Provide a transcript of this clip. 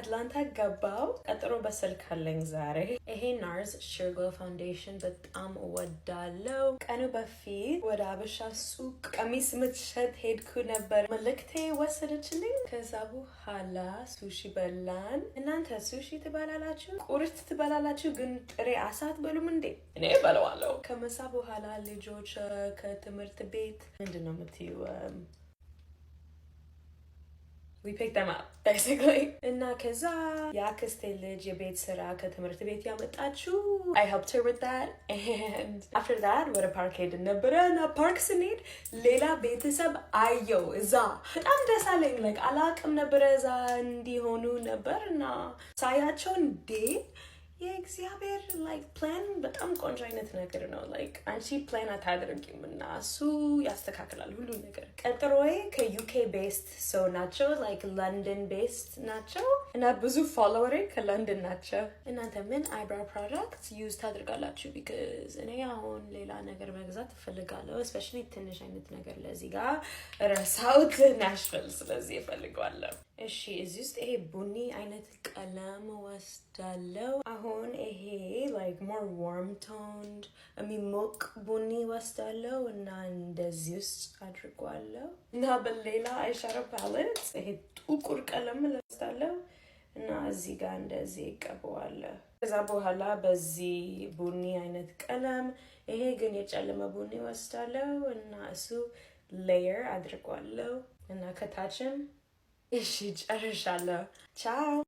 አትላንታ ገባው። ቀጠሮ በስልክ አለኝ ዛሬ። ይሄ NARS Sheer Glow foundation በጣም እወዳለው። ቀኑ በፊት ወደ አበሻ ሱቅ ቀሚስ ምትሸጥ ሄድኩ ነበር። መልእክቴ ወሰደችልኝ። ከዛ በኋላ ሱሺ በላን። እናንተ ሱሺ ትበላላችሁ? ቁርጥ ትበላላችሁ? ግን ጥሬ አሳ አትበሉም እንዴ? እኔ እበለዋለሁ። ከምሳ በኋላ ልጆች ከትምህርት ቤት፣ ምንድን ነው የምትዩ፣ we picked them up basically። እና ከዛ የአክስቴ ልጅ የቤት ስራ ከትምህርት ቤት ያመጣችው፣ I helped her with that, and after that ወደ ፓርክ ሄድን ነበረ። እና ፓርክ ስንሄድ ሌላ ቤተሰብ አየው እዛ። በጣም ደስ አለኝ። Like አላቅም ነበረ እዛ እንዲሆኑ ነበር። እና ሳያቸው እንዴ፣ የእግዚአብሔር like plan በጣም ቆንጆ አይነት ነገር ነው። Like አንቺ ፕላን አታደርጊም እና እሱ ያስተካክላል ሁሉ ነገር። ቀጠሮዬ ከ UK based ሰው ናቸው፣ like ለንደን based ናቸው እና ብዙ follower ኤ ከለንደን ናቸው። እናንተ ምን eyebrow product use ታደርጋላችሁ? Because እኔ አሁን ሌላ ነገር መግዛት እፈልጋለሁ። Especially ትንሽ አይነት ነገር ለዚህ ጋር ረሳሁት ናሽቪል፣ ስለዚህ እፈልገዋለሁ። እሺ፣ እዚህ ውስጥ ይሄ ቡኒ አይነት ቀለም ወስዳለው። አሁን ይሄ like more warm toned የሚሞቅ ቡኒ ወስዳለው እና እንደዚህ ውስጥ አድርጓለሁ። እና በሌላ eyeshadow palette ይሄ ጥቁር ቀለም ወስዳለው እና እዚህ ጋር እንደዚህ ይቀበዋለሁ። ከዛ በኋላ በዚህ ቡኒ አይነት ቀለም፣ ይሄ ግን የጨለመ ቡኒ ወስዳለው እና እሱ layer አድርጓለሁ እና ከታችም። እሺ፣ ጨርሻለሁ። ቻው።